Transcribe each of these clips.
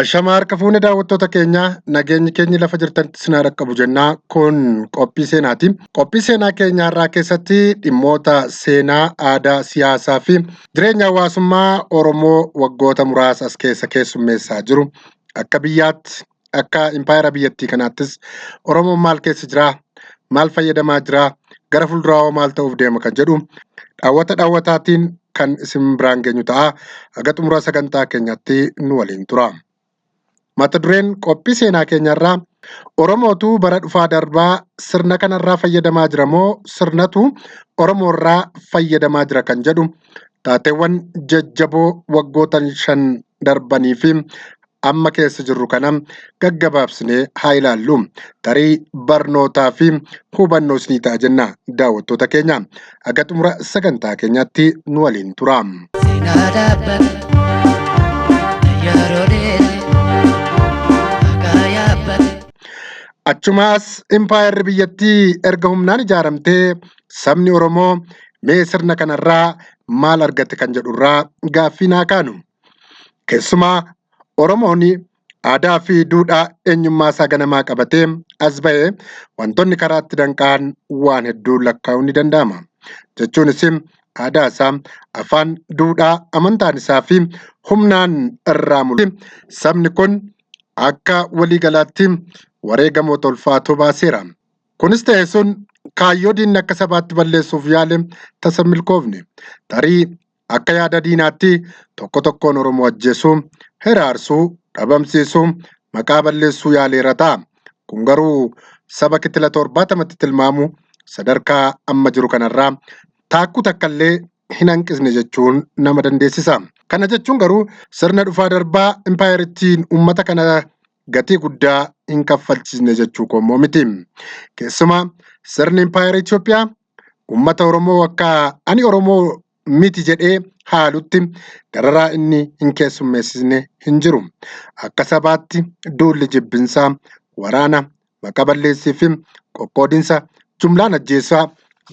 Ashama harka fuune daawwattoota keenyaa, nageenyi keenyi lafa jirtanitti isin haa dhaqqabu jennaa. Kun qophii seenaati. Qophii seenaa keenya har'aa keessatti dhimmoota seenaa, aadaa, siyaasaa fi jireenya hawaasummaa Oromoo waggoota muraasa as keessa keessummeessaa jiru. Akka biyyaatti, akka impaayera biyyattii kanaattis Oromoon maal keessa jiraa? Maal fayyadamaa jiraa? Gara fuulduraa hoo maal ta'uuf deema kan jedhu dhaawwata dhaawwataatiin kan isin biraan geenyu ta'a. Haga xumura sagantaa keenyaatti nu waliin tura. Mata dureen qophii seenaa keenyarraa Oromootu bara dhufaa darbaa sirna kanarraa fayyadamaa jira moo sirnatu Oromoorraa fayyadamaa jira kan jedhu taateewwan jajjaboo waggootan 5 darbanii fi amma keessa jirru kana gaggabaabsinee haa ilaallu. Tarii barnootaa fi hubannoo isinii ta'a jenna daawwattoota keenya. Haga xumura sagantaa keenyaatti nu waliin tura. Seenaa dhaabbate yeroo dheeraa maqaa yaabbate. Achumaas impaayerri biyyattii erga humnaan ijaaramtee sabni Oromoo mee sirna kanarraa maal argate kan jedhurraa gaaffii naa kaanu. Keessumaa Oromoon aadaa fi duudhaa eenyummaa isaa ganamaa qabatee as ba'e wantoonni karaatti danqa'an waan hedduu lakkaa'uun ni danda'ama. Jechuunis aadaa isaa, afaan, duudhaa, amantaan isaa fi humnaan irraa mul'atu. Sabni kun akka waliigalaatti wareegamoota ulfaatoo baaseera. Kunis ta'e sun kaayyoo diinni akka sabaatti balleessuuf yaale tasa hin milkoofne. Tarii akka yaada diinaatti tokko tokkoon Oromoo ajjeesuu, hiraarsuu, dhabamsiisuu, maqaa balleessuu yaaleera ta'a. Kun garuu saba kitila 70tti tilmaamu sadarkaa amma jiru kanarraa taakkuu takkallee hin hanqisne jechuun nama dandeessisa. Kana jechuun garuu sirna dhufaa darbaa impaayerittiin uummata kana gatii guddaa hin kaffalchiisne jechuu koommoo miti. Keessumaa sirni impaayera Itoophiyaa uummata Oromoo akka ani Oromoo miti jedhee haalutti dararaa inni hin keessummeessisne hin jiru. Akka sabaatti duulli jibbinsaa, waraana, maqa balleessii fi qoqqoodinsa jumlaan ajjeessaa,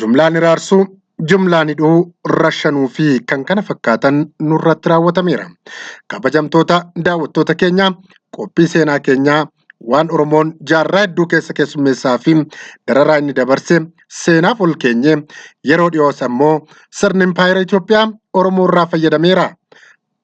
jumlaan hiraarsuu, jumlaan hidhuu, rashanuu fi kan kana fakkaatan nurratti raawwatameera. Kabajamtoota daawwattoota keenyaa, qophii seenaa keenyaa waan Oromoon jaarraa hedduu keessa keessummeessaa fi dararaa inni dabarse seenaaf ol keenye yeroo dhiyoos ammoo sirni impaayera Itoophiyaa Oromoo irraa fayyadameera.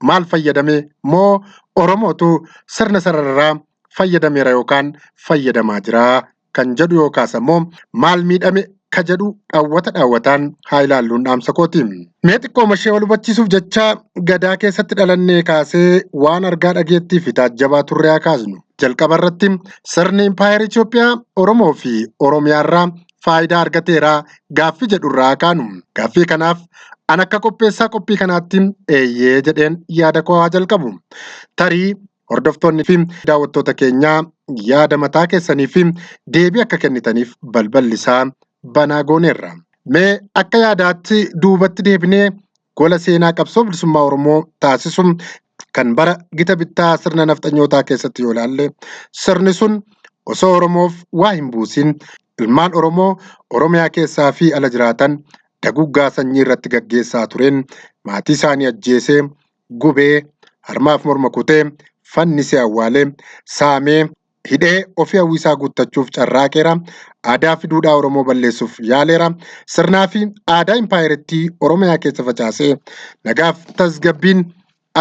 Maal fayyadame moo Oromootu sirna sararraa fayyadameera yookaan fayyadamaa jira kan jedhu yookaas ammoo maal miidhame ka jedhu dhawwata dhawwataan haa ilaalluun dhaamsa kooti. Mee xiqqooma ishee wal hubachiisuuf jecha gadaa keessatti dhalannee kaasee waan argaa dhageettii fi taajjabaa turre haa kaasnu. Jalqaba irratti sirni impaayera Itoophiyaa Oromoo fi Oromiyaarraa faayidaa argateera gaaffii jedhurraa haa kaanu. Gaaffii kanaaf an akka qopheessaa qophii kanaatti eeyyee jedheen yaada koo haa jalqabu. Tarii hordoftoonni fi daawwattoota keenyaa yaada mataa keessanii fi deebii akka kennitaniif balballi isaa banaa gooneerra. Mee akka yaadaatti duubatti deebinee gola seenaa qabsoo bilisummaa Oromoo taasisu kan bara gita bittaa sirna nafxanyootaa keessatti yoo ilaalle sirni sun osoo Oromoof waa hin buusin ilmaan Oromoo Oromiyaa keessaa fi ala jiraatan daguggaa sanyii irratti gaggeessaa tureen maatii isaanii ajjeesee, gubee, harmaaf morma kutee, fannisee awwaalee, saamee, hidhee ofii hawwiisaa guuttachuuf carraaqeera. Aadaa fi duudhaa Oromoo balleessuuf yaaleera. Sirnaa fi aadaa impaayerittii Oromiyaa keessa facaasee nagaaf tasgabbiin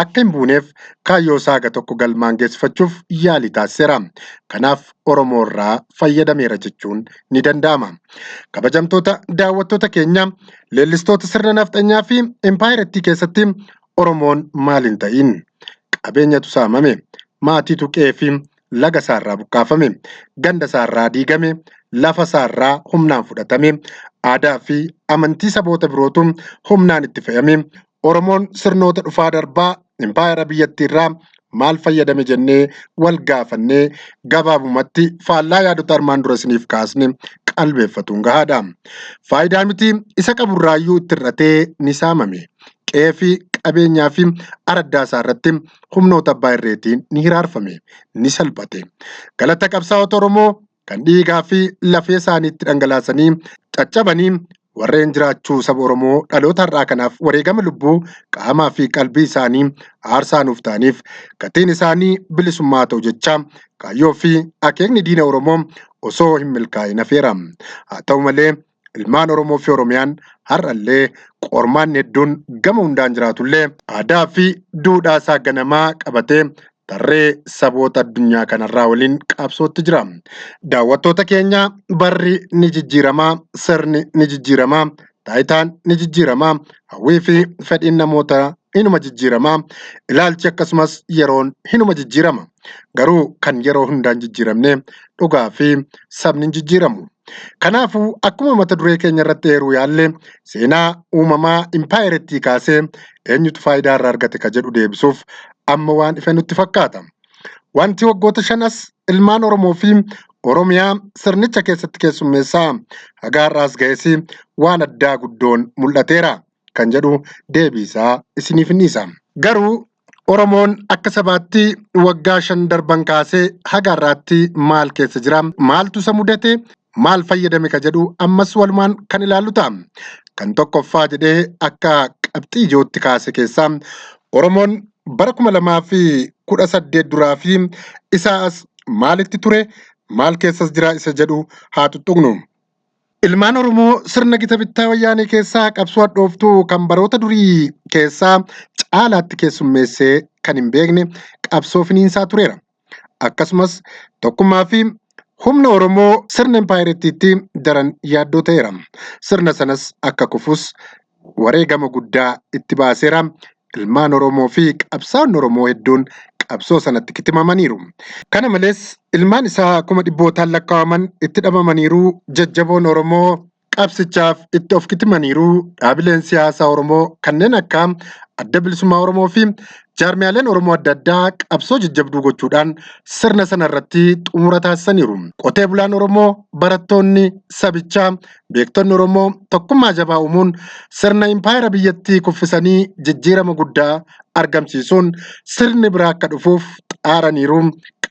akka hin buuneef kaayyoo isaa haga tokko galmaan geessifachuuf yaalii taasiseera. Kanaaf Oromoo irraa fayyadameera jechuun ni danda'ama. Kabajamtoota daawwattoota keenya, leellistoota sirna nafxanyaa fi impaayerittii keessatti Oromoon maal hin ta'in? Qabeenyatu saamame, maatiitu qe'ee fi laga isaarraa buqqaafame, ganda isaarraa diigame, lafa isaarraa humnaan fudhatame, aadaa fi amantii saboota birootu humnaan itti fe'ame. Oromoon sirnoota dhufaa darbaa impaayera biyyattiirraa maal fayyadame jennee wal gaafannee gabaabumatti faallaa yaadota armaan dura isiniif kaasne qalbeeffatuun gahaadha. Faayidaa miti isa qaburraayyuu itti hir'atee ni saamame. Qe'ee fi qabeenyaa fi araddaa isaa irratti humnoota abbaa irreetiin ni hiraarfame, ni salphate. Galata qabsaa'ota Oromoo kan dhiigaa fi lafee isaaniitti dhangalaasanii caccabanii Warreen jiraachuu saba Oromoo dhaloota har'aa kanaaf wareegama lubbuu qaamaa fi qalbii isaanii aarsaa nuuf ta'aniif gatiin isaanii bilisummaa ta'u jecha kaayyoo fi akeekni diina Oromoo osoo hin milkaa'in hafeera. Haa ta'u malee ilmaan Oromoo fi Oromiyaan har'allee qormaanni hedduun gama hundaan jiraatullee aadaa fi duudhaa isaa ganamaa qabatee tarree saboota addunyaa kanarraa waliin qabsootti jira. Daawwattoota keenya barri ni jijjiiramaa, sirni ni jijjiiramaa, taayitaan ni jijjiiramaa, hawwii fi fedhiin namoota inuma jijjiiramaa, ilaalchi akkasumas yeroon inuma jijjiirama. Garuu kan yeroo hundaan jijjiiramne dhugaa fi sabni hin jijjiiramu. Kanaafuu akkuma mata duree keenya irratti eeruu yaalle seenaa uumamaa impaayerettii kaasee eenyutu faayidaa irraa argate ka jedhu deebisuuf amma waan ife nutti fakkaata. Wanti waggoota shanas ilmaan Oromoo fi Oromiyaa sirnicha keessatti keessummeessaa haga har'aas ga'es waan addaa guddoon mul'ateera kan jedhu deebii isaa isiniif hin dhiisa. Garuu Oromoon akka sabaatti waggaa 5 darban kaasee haga har'aatti maal keessa jira? Maaltu isa mudate? Maal fayyadame ka jedhu ammas walumaan kan ilaallu ta'a. Kan tokkoffaa jedhee akka qabxii ijootti kaase keessaa Oromoon bara 2018 duraa fi isaa as maalitti ture? Maal keessas jira isa jedhu haa tuttuqnu. Ilmaan Oromoo sirna gita bittaa wayyaanee keessaa qabsoo hadhooftuu kan baroota durii keessaa caalaatti keessummeessee kan hin beekne qabsoo finiinsaa tureera. Akkasumas tokkummaa fi humna Oromoo sirna impaayerettiitti daran yaaddoo ta'eera. Sirna sanas akka kufus wareegama guddaa itti baaseera. Ilmaan Oromoo fi qabsaa'onni Oromoo hedduun qabsoo sanatti kitimamaniiru. Kana malees ilmaan isaa kuma dhibbootaan lakkaa'aman itti dhabamaniiru. Jajjaboon Oromoo qabsichaaf itti of kitimaniiru. Dhaabileen siyaasaa Oromoo kanneen akka Adda Bilisummaa Oromoo fi jaarmiyaaleen Oromoo adda addaa qabsoo jajjabduu gochuudhaan sirna sana irratti xumura taasisaniiru. Qotee bulaan Oromoo, barattoonni sabichaa, beektonni Oromoo tokkummaa jabaa uumuun sirna impaayera biyyattii kuffisanii jijjiirama guddaa argamsiisuun sirni biraa akka dhufuuf xaaraniiru,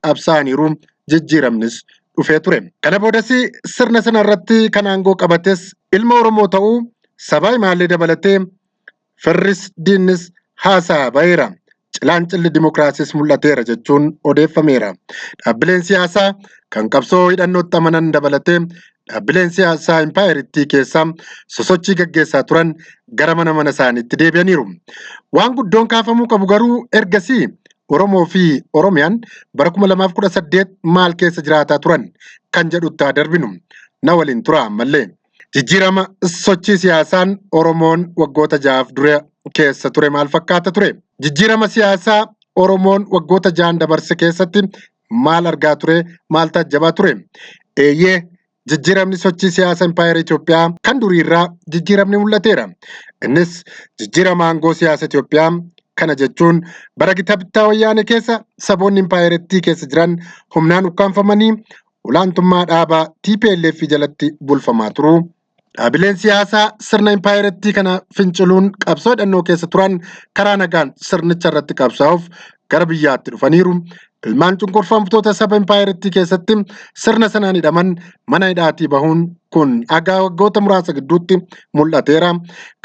qabsaa'aniiru, jijjiiramnis dhufee ture. Kana boodas sirna sana irratti kan aangoo qabates ilma Oromoo ta'uu sabaa himaalee dabalatee firris diinnis haasaa ba'eera. Cilaancilli dimokiraasiis mul'ateera jechuun odeeffameera. Dhaabbileen siyaasaa kan qabsoo hidhannootti amanan dabalatee dhaabbileen siyaasaa impaayerittii keessaa sosochii gaggeessaa turan gara mana mana isaaniitti deebi'aniiru. Waan guddoon kaafamuu qabu garuu ergasii Oromoo fi Oromiyaan bara 2018 maal keessa jiraataa turan kan jedhutti haa darbinu. Na waliin tura ammallee. Jijjiirama sochii siyaasaan Oromoon waggoota 6 dura keessa ture maal fakkaata ture? Jijjiirama siyaasaa Oromoon waggoota 6 dabarse keessatti maal argaa ture? Maal taajjabaa ture? Eeyyee, jijjiiramni sochii siyaasa impaayera Itoophiyaa kan duriirraa jijjiiramni mul'ateera. Innis jijjiirama aangoo siyaasa Itoophiyaa kana jechuun bara gita bittaa wayyaanee keessa saboonni impaayerettii keessa jiran humnaan ukkaanfamanii olaantummaa dhaabaa TPLF jalatti bulfamaa turu. Dhaabileen siyaasaa sirna impaayerettii kana finciluun qabsoo hidhannoo keessa turan karaa nagaan sirnicha irratti qabsaa'uuf gara biyyaatti dhufaniiru. Ilmaan cunqurfamtoota saba impaayerettii keessatti sirna sanaan hidhaman mana hidhaatii bahuun kun haga waggoota muraasa gidduutti mul'ateera.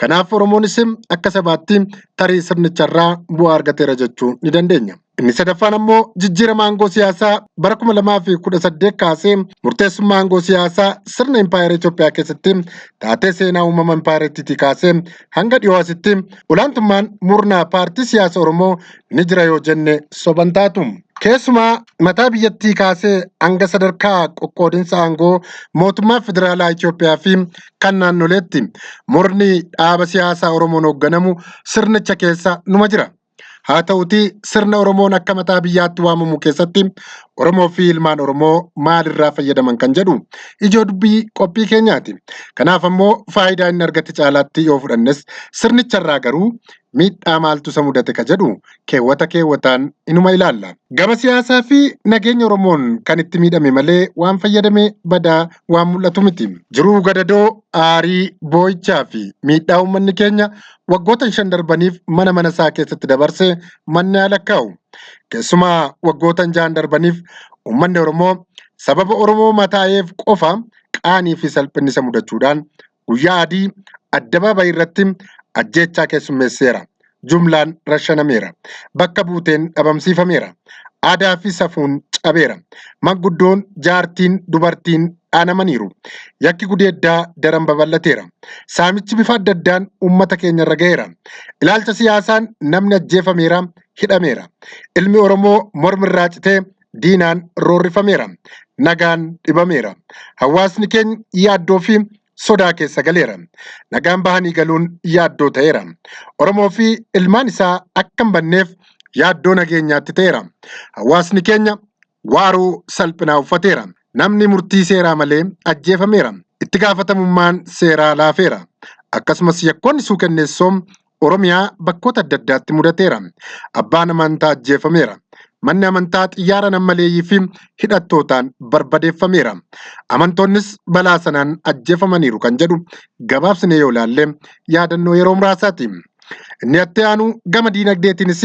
Kanaaf Oromoonis akka sabaatti tarii sirnicharraa bu'aa argateera jechuu ni dandeenya. Inni sadaffaan ammoo jijjiirama aangoo siyaasaa bara 2018 kaasee murteessummaa aangoo siyaasaa sirna impaayera Itoophiyaa keessatti taatee seenaa uumama impaayerettiitii kaasee hanga dhiyoo asitti olaantummaan murnaa paartii siyaasa Oromoo ni jira yoo jenne soban taatu. Keessumaa mataa biyyattii kaasee hanga sadarkaa qoqqoodinsa aangoo mootummaa federaalaa Itoophiyaa fi kan naannoleetti murni dhaaba siyaasaa Oromoon hoogganamu sirnicha keessa numa jira. Haa ta'utii sirna Oromoon akka mataa biyyaatti waamamu keessatti Oromoo fi ilmaan Oromoo maalirraa fayyadaman kan jedhu ijoo dubbii qophii keenyaati. Kanaaf ammoo faayidaa inni argate caalaatti yoo fudhannes sirnicharraa garuu miidhaa maaltu isa mudate ka jedhu keewwata keewwataan inuma ilaalla. Gama siyaasaa fi nageenya Oromoon kan itti miidhame malee waan fayyadame badaa waan mul'atu miti. Jiruu gadadoo, aarii, boo'ichaa fi miidhaa uummanni keenya waggoota 5 darbaniif mana mana isaa keessatti dabarse manni haa lakkaa'u. Keessumaa waggoota 6 darbaniif uummanni Oromoo sababa Oromoo mataa'eef qofa qaanii fi salphinni isa mudachuudhaan Guyyaa adii addabaabayii irratti ajjeechaa keessummeesseera. Jumlaan rashanameera. Bakka buuteen dhabamsiifameera. Aadaa fi safuun cabeera. Manguddoon, jaartiin, dubartiin dhaanamaniiru. Yakki gudeeddaa daran babal'ateera. Saamichi bifa adda addaan uummata keenya irra ga'eera. Ilaalcha siyaasaan namni ajjeefameera, hidhameera. Ilmi Oromoo mormirraa citee diinaan roorrifameera. Nagaan dhibameera. Hawaasni keenya yaaddoo fi sodaa keessa galeera. Nagaan bahanii galuun yaaddoo ta'eera. Oromoo fi ilmaan isaa akka hin banneef yaaddoo nageenyaatti ta'eera. Hawaasni keenya waaroo salphinaa uffateera. Namni murtii seeraa malee ajjeefameera. Itti gaafatamummaan seeraa laafeera. Akkasumas yakkoonni suukanneessoo Oromiyaa bakkoota adda addaatti mudateera. Abbaan amantaa ajjeefameera. Manni amantaa xiyyaara nammaleeyyii fi hidhattootaan barbadeeffameera. Amantoonnis balaa sanaan ajjeefamaniiru kan jedhu gabaabsinee yoo ilaalle yaadannoo yeroo muraasaati. Inni itti aanu gama diinagdeetiinis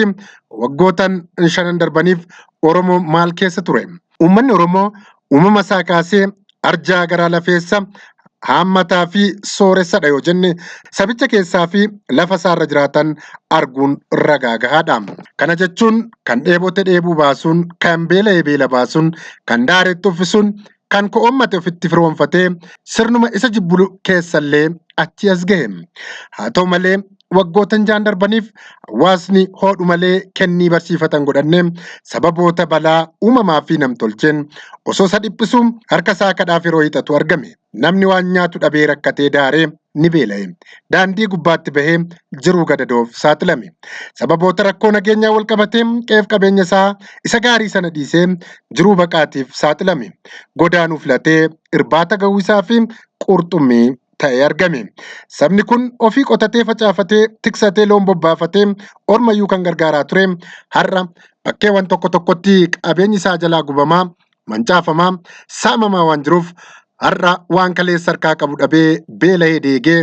waggootan shanan darbaniif Oromoo maal keessa ture? Uummanni Oromoo uumama isaa kaasee arjaa garaa lafeessa haammataa fi sooressadha yoo jenne sabicha keessaa fi lafa isaarra jiraatan arguun ragaa gahaadha. Kana jechuun kan dheebote dheebuu baasuun, kan beela'e beela baasuun, kan daaretti uffisuun, kan ko'ommate ofitti firoonfatee sirnuma isa jibbu keessallee achi as gahe. Haa ta'u malee waggootan jaan darbaniif hawaasni hoodhu malee kennii barsiifatan godhannee sababoota balaa uumamaa fi namtolcheen osoo isa dhiphisuu harka isaa kadhaaf yeroo hiixatu argame. Namni waan nyaatu dhabee rakkatee daaree ni beela'e. Daandii gubbaatti bahee jiruu gadadoof saaxilame. Sababoota rakkoo nageenyaa wal qabatee qe'eef qabeenya isaa isa gaarii sana dhiisee jiruu baqaatiif saaxilame. Godaanuu filatee irbaata gahuu isaa fi qurxummii ta'ee argame. Sabni kun ofii qotatee facaafatee tiksatee loon bobbaafatee ormayyuu kan gargaaraa ture har'a bakkeewwan tokko tokkotti qabeenyi isaa jalaa gubamaa, mancaafamaa, saamamaa waan jiruuf har'a waan kaleessa harkaa qabu dhabee beela'ee deegee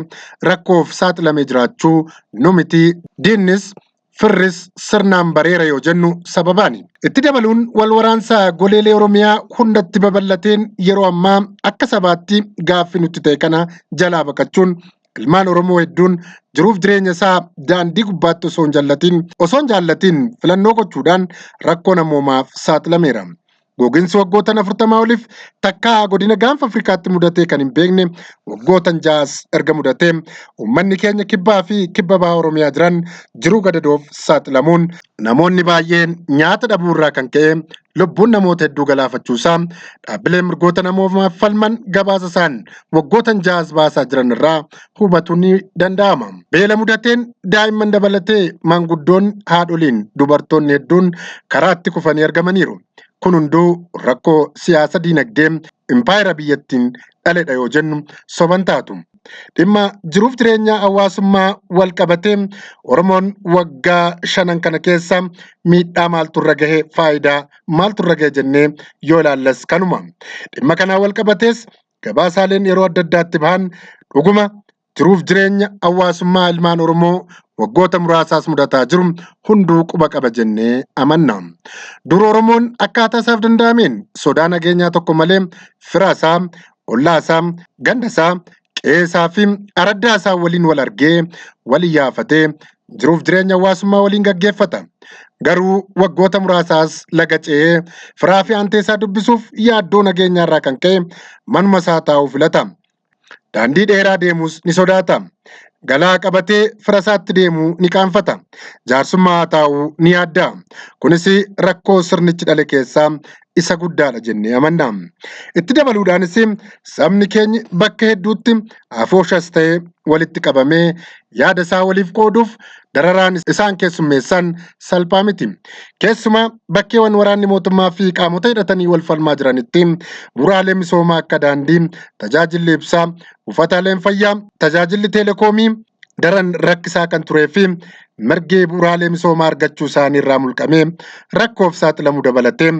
rakkoof saaxilamee jiraachuu nu miti. Diinnis firris sirnaan bareera yoo jennu sababaani. Itti dabaluun wal waraansa goleelee Oromiyaa hundatti babal'ateen yeroo ammaa akka sabaatti gaaffii nutti ta'e kana jalaa baqachuun ilmaan Oromoo hedduun jiruuf jireenya isaa daandii gubbaatti osoo hin jaallatiin filannoo gochuudhaan rakkoo namoomaaf saaxilameera. Gogiinsi waggootan 40 oliif takkaa godina gaanfa Afrikaatti mudatee kan hin beekne waggootan ja'as erga mudatee uummanni keenya kibbaa fi kibba baha Oromiyaa jiran jiruu gadadoof saaxilamuun namoonni baay'een nyaata dhabuu irraa kan ka'e lubbuun namoota hedduu galaafachuusaa dhaabbileen mirgoota namoomaaf falman gabaasa isaan waggootan ja'as baasaa jiran irraa hubatuun ni danda'ama. Beela mudateen daa'imman dabalatee maanguddoon haadholiin dubartoonni hedduun karaatti kufanii argamaniiru. Kun hunduu rakkoo siyaasa diinagdee impaayera biyyattiin dhaledha yoo jennu soban taatu. Dhimma jiruuf jireenya hawaasummaa wal qabatee Oromoon waggaa shanan kana keessa miidhaa maaltu irra gahe faayidaa maaltu irra gahe jennee yoo ilaallas kanuma. Dhimma kanaan wal qabatees gabaasaaleen yeroo adda addaatti bahan dhuguma jiruuf jireenya hawaasummaa ilmaan Oromoo waggoota muraasaas mudataa jiru hunduu quba qaba jennee amanna. Dur Oromoon akkaataa isaaf danda'ameen sodaa nageenyaa tokko malee fira isaa, ollaa isaa, ganda isaa, qe'ee isaa fi araddaa isaa waliin wal argee wal iyyaafatee jiruuf jireenya hawaasummaa waliin gaggeeffata. Garuu waggoota muraasaas laga ce'ee firaa fi aantee isaa dubbisuuf yaaddoo nageenyaa irraa kan ka'e manuma isaa taa'uu filata. Daandii dheeraa deemus ni sodaata. Galaa qabatee fira isaatti deemuu ni qaanfata. Jaarsummaa taa'uu ni yaadda. Kunis rakkoo sirnichi dhale keessaa isa guddaadha jennee amanna. Itti dabaluudhaanis sabni keenya bakka hedduutti afooshas ta'ee walitti qabamee yaada isaa waliif qooduuf dararaan isaan keessummeessan salphaa miti. Keessumaa bakkeewwan waraanni mootummaa fi qaamota hidhatanii wal falmaa jiranitti bu'uuraalee misoomaa akka daandii, tajaajilli ibsaa, buufataaleen fayyaa, tajaajilli teelekoomii daran rakkisaa kan turee fi mirgi bu'uuraalee misoomaa argachuu isaanii irraa mulqamee rakkoof saaxilamuu dabalatee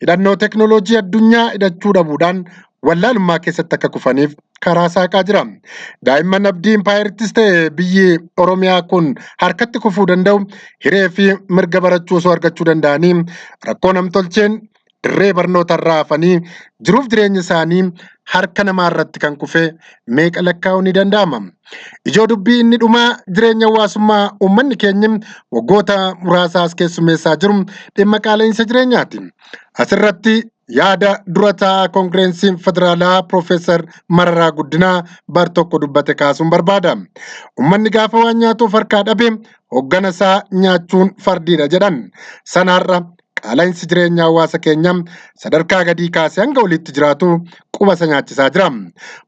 hidhannoo teekinooloojii addunyaa hidhachuu dhabuudhaan wallaalummaa keessatti akka kufaniif karaa saaqaa jira. Daa'imman abdii impaayeriittis ta'e biyyi Oromiyaa kun harkatti kufuu danda'u hiree fi mirga barachuu osoo argachuu danda'anii rakkoo namtolcheen dirree barnoota irraa hafanii jiruuf jireenya isaanii harka namaa irratti kan kufe meeqa lakkaa'uun ni danda'ama. Ijoo dubbii inni dhumaa jireenya hawaasummaa uummanni keenya waggoota muraasaas keessummeessaa jiru dhimma qaala'insa jireenyaati. Asirratti yaada dura taa'aa Koongireensiin Federaalaa Piroofeesar Mararaa Guddinaa bar tokko dubbate kaasuun barbaada. Uummanni gaafa waan nyaatuuf harkaa dhabe hoggana isaa nyaachuun fardiidha jedhan. Sanaarra qaala'insi jireenya hawaasa keenyaa sadarkaa gadii kaasee hanga olitti jiraatu quba isa nyaachisaa jira.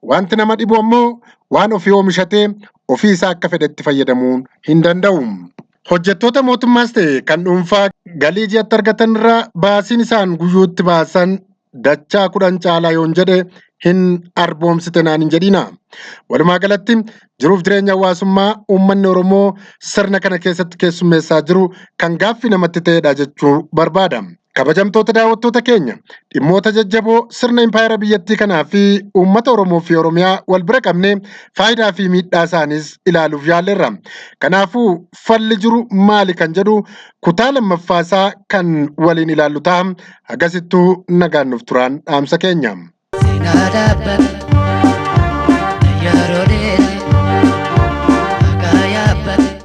Wanti nama dhibu ammoo waan ofii oomishatee ofii isaa akka fedhetti fayyadamuu hin danda'u. Hojjettoota mootummaas ta'e kan dhuunfaa galii ji'atti argatan irraa baasiin isaan guyyuutti baasan dachaa 10 caalaa yoon jedhe hin arboomsite naan hin jedhina. Walumaa galatti jiruuf jireenya hawaasummaa uummanni Oromoo sirna kana keessatti keessummeessaa jiru kan gaaffii namatti ta'edha jechuu barbaada. Kabajamtoota daawwattoota keenya, dhimmoota jajjaboo sirna impaayera biyyattii kanaa fi uummata Oromoo fi Oromiyaa wal bira qabnee faayidaa fi miidhaa isaaniis ilaaluuf yaalleerra. Kanaafuu falli jiru maali kan jedhu kutaa lammaffaa isaa kan waliin ilaallu ta'a. Hagasittuu nagaan nuuf turaan dhaamsa keenya. Seenaa dhaabbate.